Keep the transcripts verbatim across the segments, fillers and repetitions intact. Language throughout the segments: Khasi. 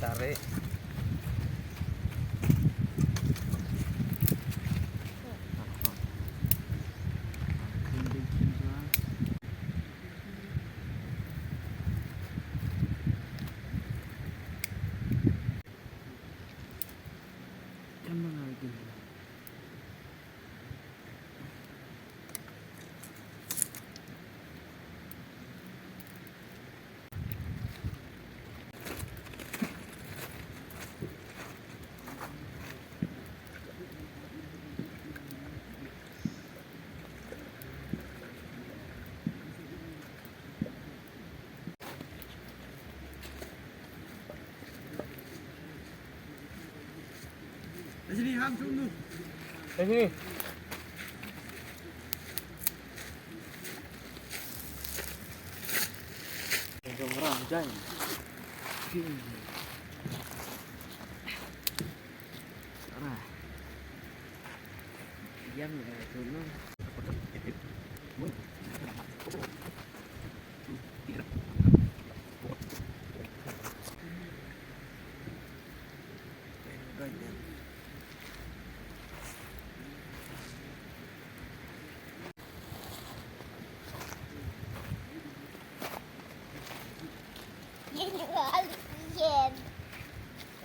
Tarik.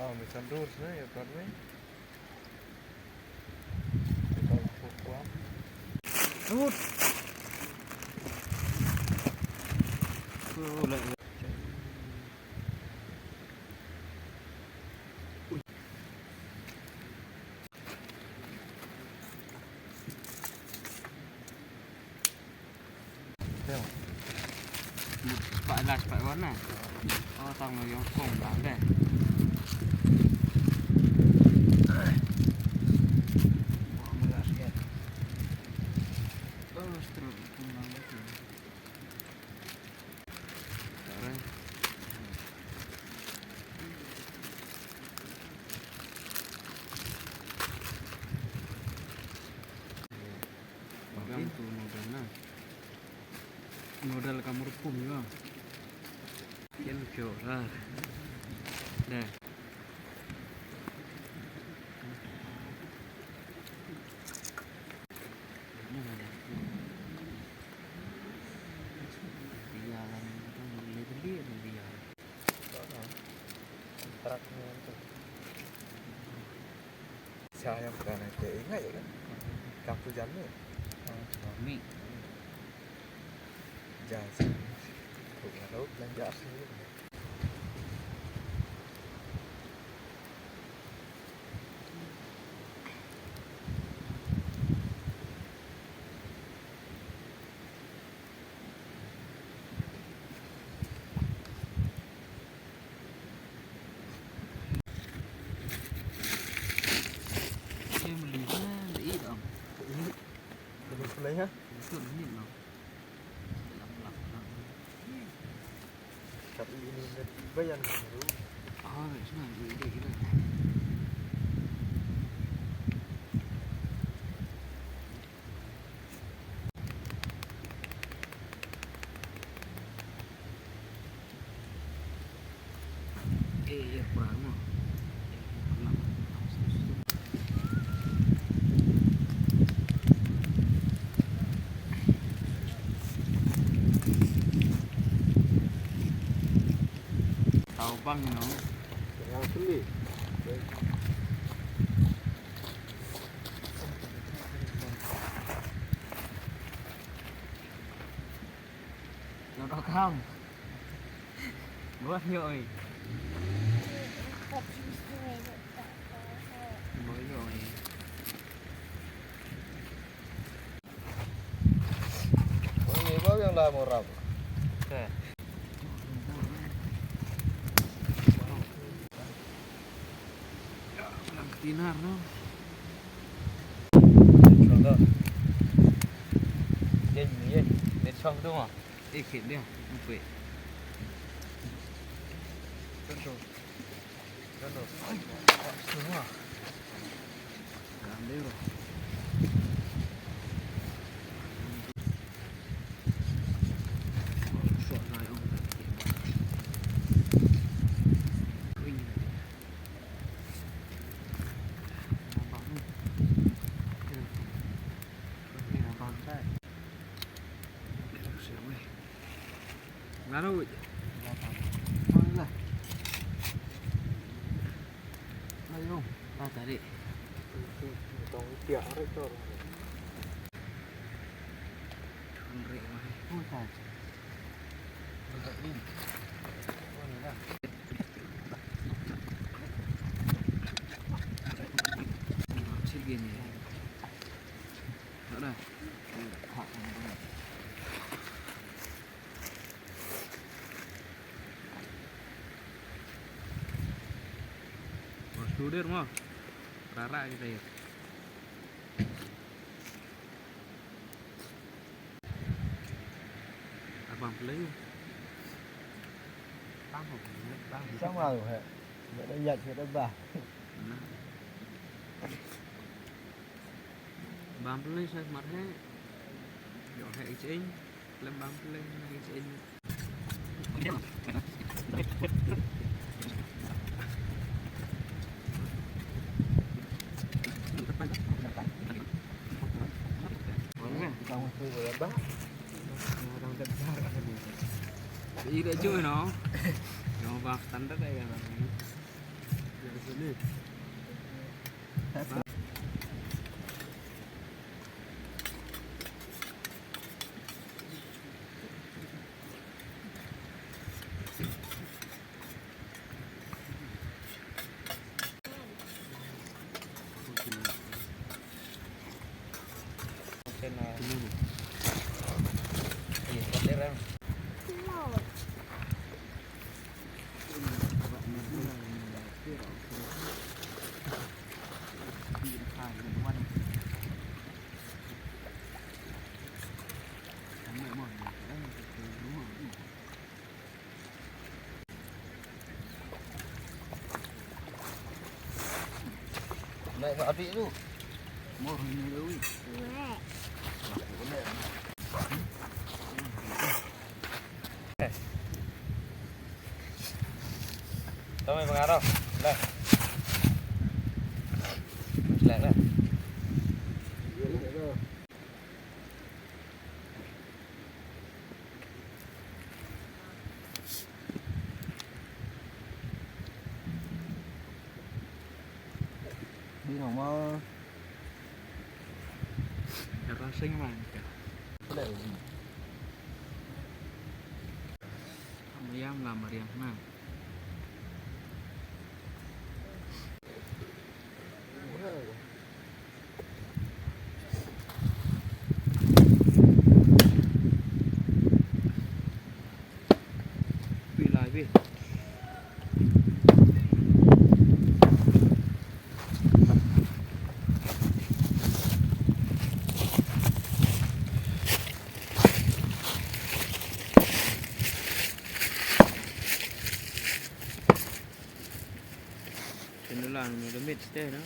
Oh, may some doors na, you've got me. Good. Pak las pak warna. Oh, tang ma yong kong tang deh. Oh, strut kong tang deh. Pegang tu modal na. Modal ka murpung juga. Kian kyo lah. Dah. Dia lah, dia beli, beli, beli. Kontrak ni tu. Saya bukan ke ingat je kan. Kampung Jami. Jami. Jazz. Thuk nga ruh, lang jazz ni. Em, li ha, li ong. Li ha? Li ha, li ong. Tau bang, you know. Yang sendiri. Not welcome. Buat yo oi. Buat yo oi. Oi, bawa yang dah murah. Oke. Tinar no. Chong to. Yen, yen. Yen chong to ma. Eh, khit dia. Upe. Chong to. Chong to. Ai, chong to ma. Gandero. Nga ruh. Mana lah. Ayo, ah, tarik. Tong tiak, tarik tu. Tarik, mai. Oh, tarik. Tarik ni. Oh, ni lah. Sini ni. Tak ada. Sudir mo. Rara kita ya. Abang play. Sama tu, he. Ada yat, ada bah. Bang play saya mar he. Yo he icheng. Lem bang play na icheng. Ida ju no. Yo bang standar ya. Naik kat api tu. Mau ni lui. Tao mai pengaruh. Dah. Selek dah. Đi nào mà. Nhà ta sinh mà. Cái này là gì? Mariang la mariang na. Pi lai pi. Chendulan no the mid stay na.